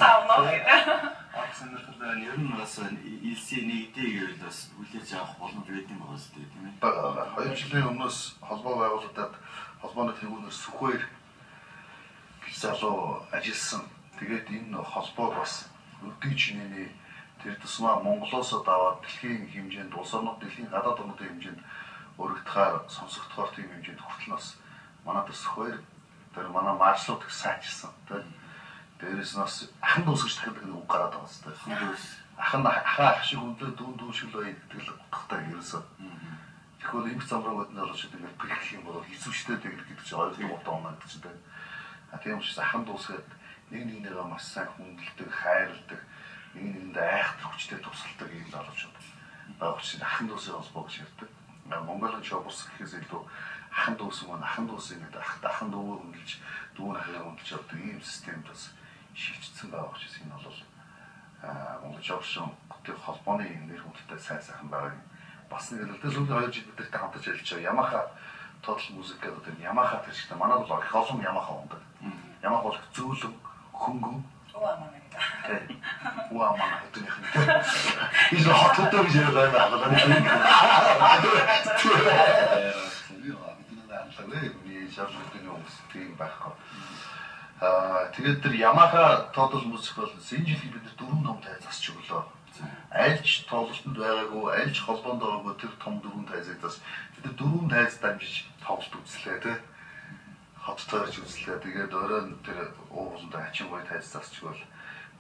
S1: сонирхол байна. Ер нь бас илсийн нэгдээ гэвэл бас хүлээж авах боломж байдаг юм байна шүү дээ, тийм ээ.
S4: 2 жилийн өмнөөс холбоо байгуулагдаад холбооны тэргүүнээр Сүхбаяр гэж залуу ажилласан. Тэгээд энэ холбоог бас өргөний чинээний тэр тусмаа Монголоос даваад дэлхийн хэмжээнд, улс орнууд, дэлхийн гадаад орнуудын хэмжээнд өргөдөхөөр, сонсогдохоор тийм хэмжээнд хүртэл бас манай тэр Сүхбаяр тэр манай маршлууд их сайжирсан. Дээрээс нь бас ахан дүүс гэж дахиад нэг үг гараад байгаа зү.
S1: Ахан дүүс.
S4: Ахан ахаа ах шиг өндөр дүүн дүү шиг л бай гэдэг л утгатай ерөөсөө. Тэгэхүүл эмх замраа гэдэн залуучууд ингээд бэрхлэх юм бол хэцүү шттэ гэдэг чинь 2 3 оноо гэдэг чинь тийм. А тийм учраас ахан дүүсгээд нэг нэгнийгээ маш сайн хүндэлдэг, хайрладаг, нэг нэгэндээ айхтар хүчтэй тусалдаг ийм залуучууд байгаа учраас ахан дүүсийн холбоо гэж ярьдаг. Монголын чобус гэхээс илүү ахан дүүс маань ахан дүүс ингээд ахан дүүгээ хүндэлж, дүүн ахыг хүндэлж явдаг ийм системд бас шилжчихсэн байгаа учраас энэ бол Монгол Чобшин хотын холбооны нэр хүндтэй сайн сайхан байгаа юм. Бас нэг л сүүлийн 2 жил бид нартай хамтарч ажиллаж байгаа Yamaha Total Music гэдэг тэр Yamaha тэр чигтээ манад бол их олон Yamaha ундаг. Yamaha бол зөөлөн хөнгөн
S2: Үа маа гэдэг.
S4: Үа маа хэдийнх нь. Энэ хотод гэж яриад байгаа юм аа. Бидний аллаггүй миний шалгалтын хүмүүс тийм байхгүй. Тэгээд тэр Yamaha Total Music бол энэ жил бид нар 4 том тайз засч өглөө. Альж тоглолтод байгаагүй, альж холбоонд байгаагүй тэр том 4 тайзыг зас. Бид нар 4 тайз дамжиж тоглолт үзлээ тий. Хот тойрч үзлээ. Тэгээд оройн тэр ууланд хачин гоё тайз засч өгвөл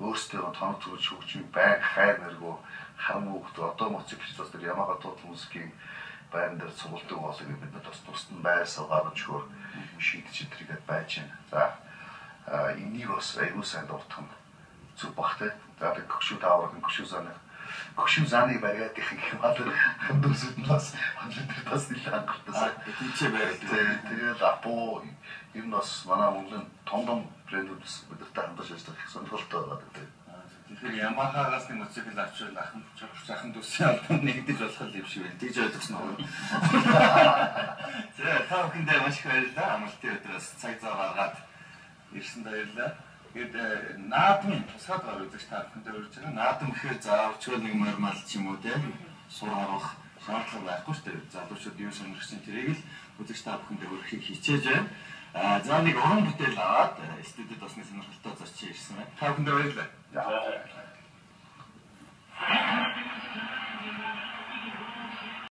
S4: өөрсдөө тоног төгөж хөгжмийг байнга хайр нэргүү харан хүүхд одоо мотоциклч бас тэр Yamaha Total Music-ийн байран дээр цугладаг болоо гэж бид нар бас тусад нь байрсаа гаргаж өгөр шийдэж тэргээд байж байна. За энийг бас аягүй сайн дуртах нь зүг бах те. За тэг гөшүү таавар гөшүү занах гөшүү заныг бариад их юм аа тэр хандүүсүүд нь бас тэр бас нэлээд хангалттай.
S1: Тийчээ бариад.
S4: Тэгээд апо ер нь бас манай Монголын том том брэндүүд бас бидэртэй хамтарч ажиллах их сонирхолтой байгаа гэдэг.
S1: Тэгэхээр Yamaha-гаас нэг мотоцикл авчвал ахан ахан дүүсийн холбоонд нэгдэж болох юм шиг байна. Тэгж ойлгосон уу? За та бүхэндээ маш их баярлалаа. Амралтын өдрөөс цаг зав гаргаад ирсэн баярлалаа. Тэгээд наадмын тусгай дугаар үзэгч та бүхэндээ үрж байгаа. Наадам гэхээр заавчгүй нэг мормал ч юм уу те сур оруулах шаардлага байхгүй шүү дээ. Залуучууд юу сонирхсан тэрийг л үзэгч та бүхэндээ хүргэхийг хичээж байна. За нэг уран бүтээл аваад студид бас нэг сонирхолтой зочин ирсэн байна. Та бүхэндээ баярлалаа.